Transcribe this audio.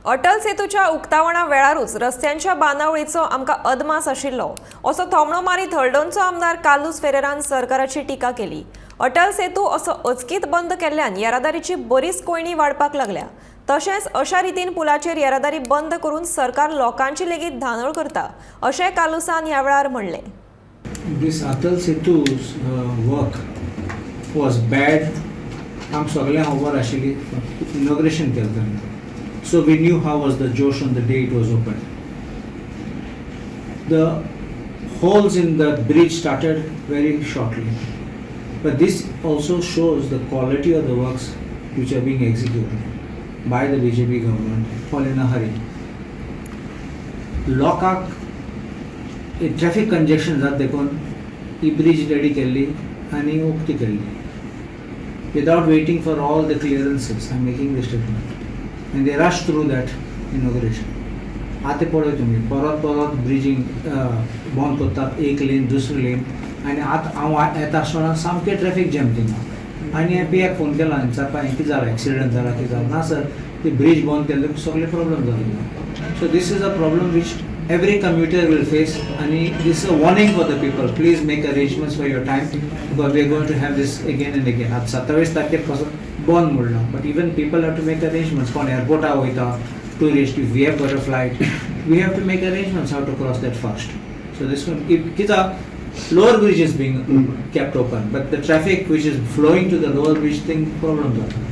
अटल सेतूच्या उक्तावणा वेळारूच रस्त्यांच्या बांदावळीचो आमकां अदमास आशिल्लो असो थोमणो मारीत हळदोणचो आमदार कार्लूस फेरेरान सरकाराची टिका केली. अटल सेतू असो अचकीत बंद केल्ल्यान येरादारीची बरीच कोंयडी वाडपाक लागल्या. तशेंच अशा रितीन पुलाचेर येरादारी बंद करून सरकार लोकांची लेगीत धांदळ करता अशें कार्लूसान ह्या वेळार म्हणलें. This Atal Setu's work was bad. आम सगळ्यांक खबर आशिल्ली इनॉग्रेशन केलें तेन्ना. So we knew how was the josh on the day it was open. The holes in the bridge started very shortly. But this also shows the quality of the works which are being executed by the BJP government, all in a hurry. लोकांक traffic congestion जाता देखून ही bridge ready केल्ली आनी उक्ती केल्ली without waiting for all the clearances. I am making the statement and they rush through that inauguration. आतां पळय तुमी, परत परत ब्रिजींग बंद करतात, एक लेन, दुसरी लेन. आनी आतां हांव येता आसतना सामकें ट्रॅफीक जॅम थिंगा. आनी हांवें पियाक फोन केला विचारपा, हें कितें जालां, एक्सिडंट जाला, कितें जालां? ना सर, ती ब्रीज बंद केल्ले, सगळे प्रॉब्लम जाले. So this is a problem which every commuter will face, and this is a warning for the people. Please make arrangements for your time, because we are going to have this again and again. आज 27 तारखेर पासून बंद म्हणलां, but even people have to make arrangements. कोण एअरपोर्टा वयता, tourist, if we have got a flight, we have to make arrangements how to cross that fast. So this one, if कित्याक lower bridge is being kept open, but the traffic which is flowing to the lower bridge thing problem जाता.